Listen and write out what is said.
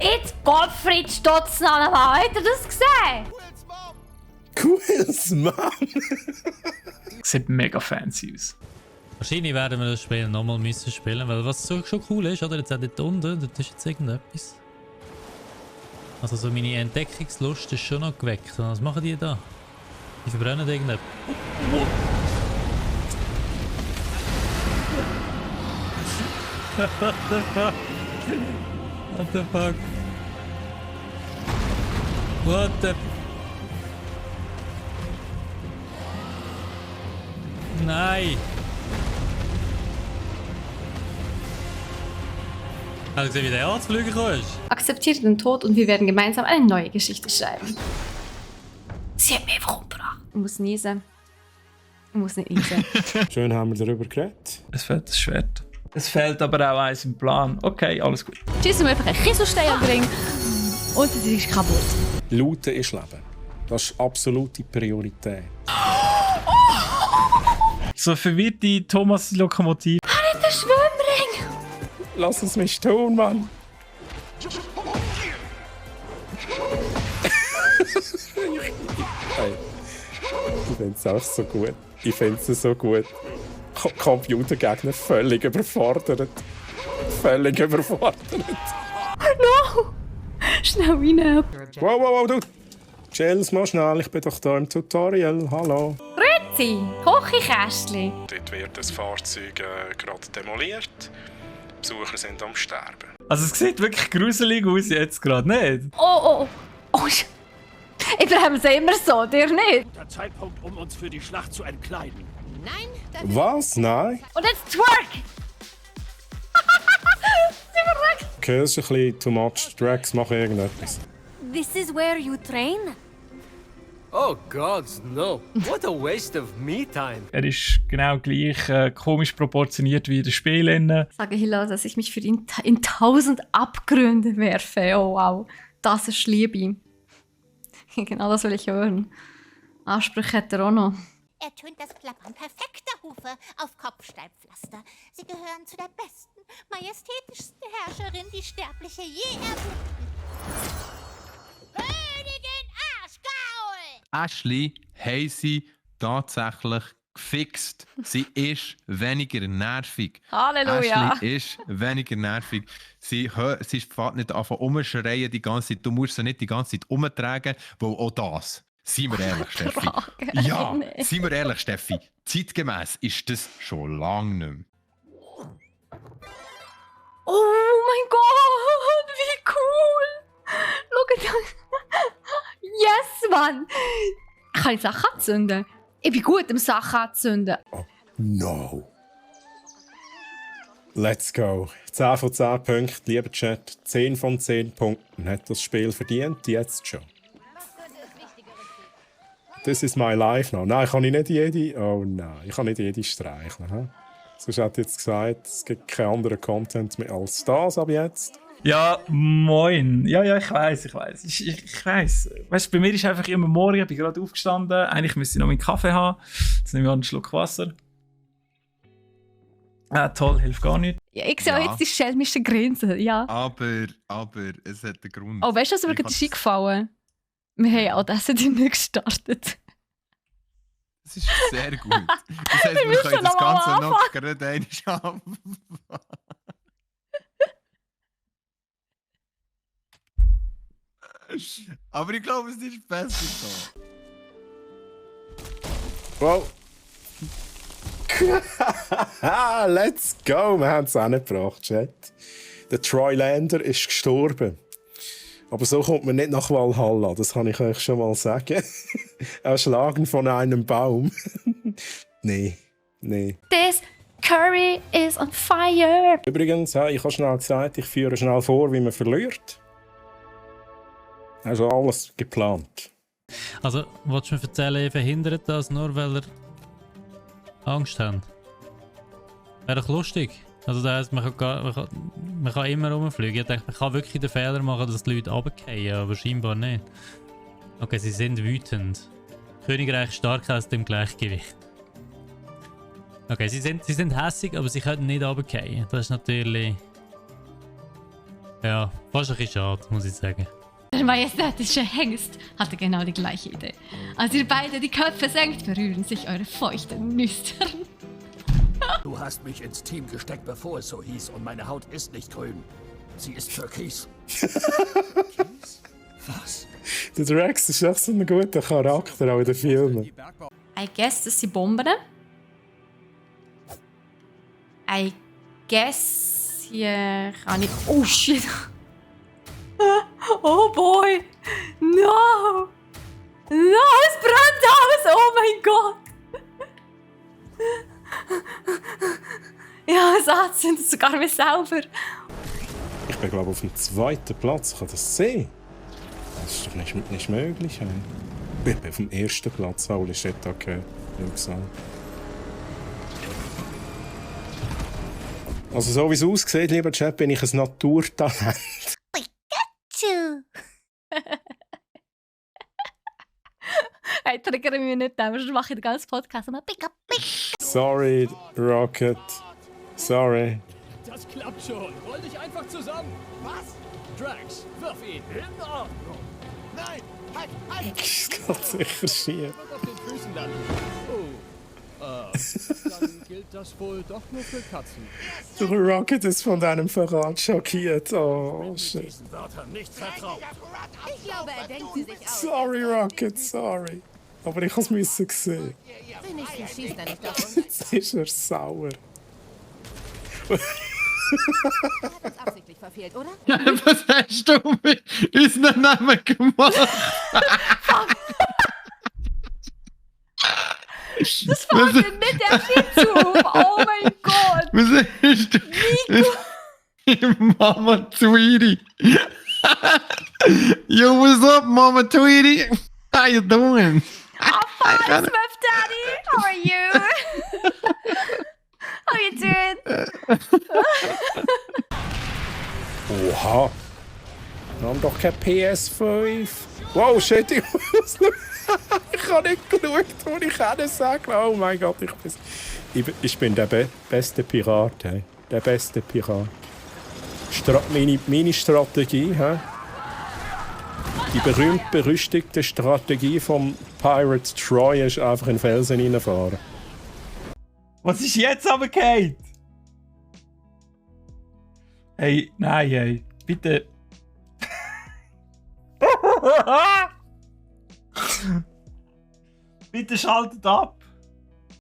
Jetzt Gottfried Stotznann, habt ihr das gesehen? Cooles Mann! Sieht mega fancy aus. Wahrscheinlich werden wir das Spiel nochmal müssen spielen, weil was so schon cool ist, oder? Jetzt auch dort unten, dort ist jetzt irgendetwas. Also so meine Entdeckungslust ist schon noch geweckt. Was machen die da? Die verbrennen irgendetwas. What the fuck? What the fuck? What the... Nein! Hast du gesehen, wie der Arztflüger gekommen ist? Akzeptiere den Tod und wir werden gemeinsam eine neue Geschichte schreiben. Sie hat mich einfach umgebracht. Ich muss niesen. Ich muss nicht niesen. Schön haben wir darüber geredet. Es fehlt das Schwert. Es fehlt aber auch eins im Plan. Okay, alles gut. Schießen wir einfach einen Kieselstein an den Ring und es ist kaputt. Looten ist Leben. Das ist absolute Priorität. So verwirrte Thomas-Lokomotive. Nicht der Schwimmring! Lass es mich tun, Mann! Hey, ich finde es auch so gut. Ich finde es so gut. Computergegner völlig überfordert. Völlig überfordert. No! Schnell rein. Wow, du! Chills mal schnell, ich bin doch da im Tutorial. Hallo. Grüezi, Kochikästchen. Dort wird das Fahrzeug gerade demoliert. Die Besucher sind am Sterben. Also es sieht wirklich gruselig aus jetzt gerade, nicht? Oh. Ibrahim, sehen wir so, dir nicht? Guter Zeitpunkt, um uns für die Schlacht zu entkleiden. Nein, das Was? Nein? Und jetzt twerk! Sie verreckt! Okay, das ist ein bisschen too much. Drax, mach irgendetwas. This is where you train? Oh gods, no. What a waste of me time. Er ist genau gleich komisch proportioniert wie in den Spielen. Sage Hila, dass ich mich für ihn in 1000 Abgründe werfe. Oh wow, das ist Liebe. Genau das will ich hören. Ansprüche hat er auch noch. Er tönt das Klappern perfekter Hufe auf Kopfsteinpflaster. Sie gehören zu der besten, majestätischsten Herrscherin, die Sterbliche je erbitten. Königin Arschgaul! Ashley haben sie tatsächlich gefixt. Sie ist weniger nervig. Halleluja! Ashley ist weniger nervig. Sie fährt nicht an umschreien die ganze Zeit. Du musst sie nicht die ganze Zeit umtragen, weil auch das. Seien wir ehrlich, Steffi. Ja, seien wir ehrlich, Steffi. Zeitgemäß ist das schon lange nicht mehr. Oh mein Gott, wie cool! Schau das! Yes, Mann! Kann ich Sachen anzünden? Ich bin gut im Sachen anzünden. Oh, no. Let's go. 10 von 10 Punkten, lieber Chat. 10 von 10 Punkten. Hat das Spiel verdient? Jetzt schon. Das ist my life now. Nein, kann ich nicht jede... Oh nein, ich kann nicht jede streicheln. He? Sonst hätte ich jetzt gesagt, es gibt keinen anderen Content mehr als das ab jetzt. Ja, moin. Ja, ich weiss. Ich weiss. Weißt du, bei mir ist einfach immer morgen, ich bin gerade aufgestanden. Eigentlich müsste ich noch meinen Kaffee haben. Jetzt nehme ich einen Schluck Wasser. Toll, hilft gar nicht. Ja, ich sehe auch jetzt die schelmische Grinsen, ja. Aber es hat einen Grund. Oh, weißt du, was mir gerade eingefallen? Wir haben auch das nicht gestartet. Das ist sehr gut. Das heisst, wir können das Ganze noch gerade einmal anfangen. Aber ich glaube, es ist besser so. Wow. Let's go! Wir haben es angebracht, Chat. Der Troy Lander ist gestorben. Aber so kommt man nicht nach Valhalla, das kann ich euch schon mal sagen. Erschlagen von einem Baum. Nee. This curry is on fire! Übrigens, ich habe schnell gesagt, ich führe schnell vor, wie man verliert. Also alles geplant. Also, willst du mir erzählen, ihr verhindert das nur, weil ihr Angst habt? Wäre doch lustig. Also das heisst, man kann immer rumfliegen. Ich denke, man kann wirklich den Fehler machen, dass die Leute runterfallen, aber scheinbar nicht. Okay, sie sind wütend. Königreich stark aus dem Gleichgewicht. Okay, sie sind hässig, aber sie können nicht runterfallen. Das ist natürlich... Ja, fast ein bisschen schade, muss ich sagen. Der majestätische Hengst hatte genau die gleiche Idee. Als ihr beide die Köpfe senkt, berühren sich eure feuchten Nüstern. Du hast mich ins Team gesteckt, bevor es so hieß, und meine Haut ist nicht grün. Sie ist türkis. Türkis? Was? Der Drax ist echt so ein guter Charakter, auch in den Filmen. I guess, das sind Bomben. I guess, hier kann ich... Oh shit! Oh boy! No! No, es brennt alles! Oh mein Gott! Ja, es anzündet sogar mich selber. Ich bin glaube auf dem 2. Platz, kann das sehen? Das ist doch nicht möglich. Ich bin auf dem 1. Platz, holy shit, okay. Also so wie es aussieht, lieber Chat, bin ich ein Naturtalent. Pikachu! Hey, triggere mich nicht, sonst mache ich den ganzen Podcast immer Pika Pika. Sorry, Rocket. Sorry. Das klappt schon. Roll dich einfach zusammen. Was? Drax, wirf ihn. In Ordnung. Nein, halt. Das geht sicher schief. Auf den Füßen landen. Oh. Dann gilt das wohl doch nur für Katzen. Der Rocket ist von deinem Verrat schockiert. Oh, shit. Diesen Wörtern nicht vertraut. Ich glaube, er denkt sie sich aus. Sorry, Rocket, sorry. Aber ich musste es sehen. Wenigstens schießt er nicht auf uns. Jetzt ist er sauer. Er hat uns absichtlich verfehlt, oder? Was hast du mit unseren Namen gemacht? Das fällt mir nicht der Shit zu! Oh mein Gott! Was hast du? Mama Tweety. Yo, what's up, Mama Tweety? How you doing? Hi, Smurf Daddy! How are you? How you doing? Oha. Wir haben doch kein PS5. Wow, shit, ich habe nicht geschaut, wo ich hin sagen. Oh mein Gott, ich bin der beste Pirat. Hey. Der beste Pirat. Meine Strategie, hä? Die berühmt-berüchtigte Strategie vom Pirate Troy ist einfach in den Felsen reinfahren. Was ist jetzt aber, Kate? Hey, nein, hey. Bitte. Bitte schaltet ab.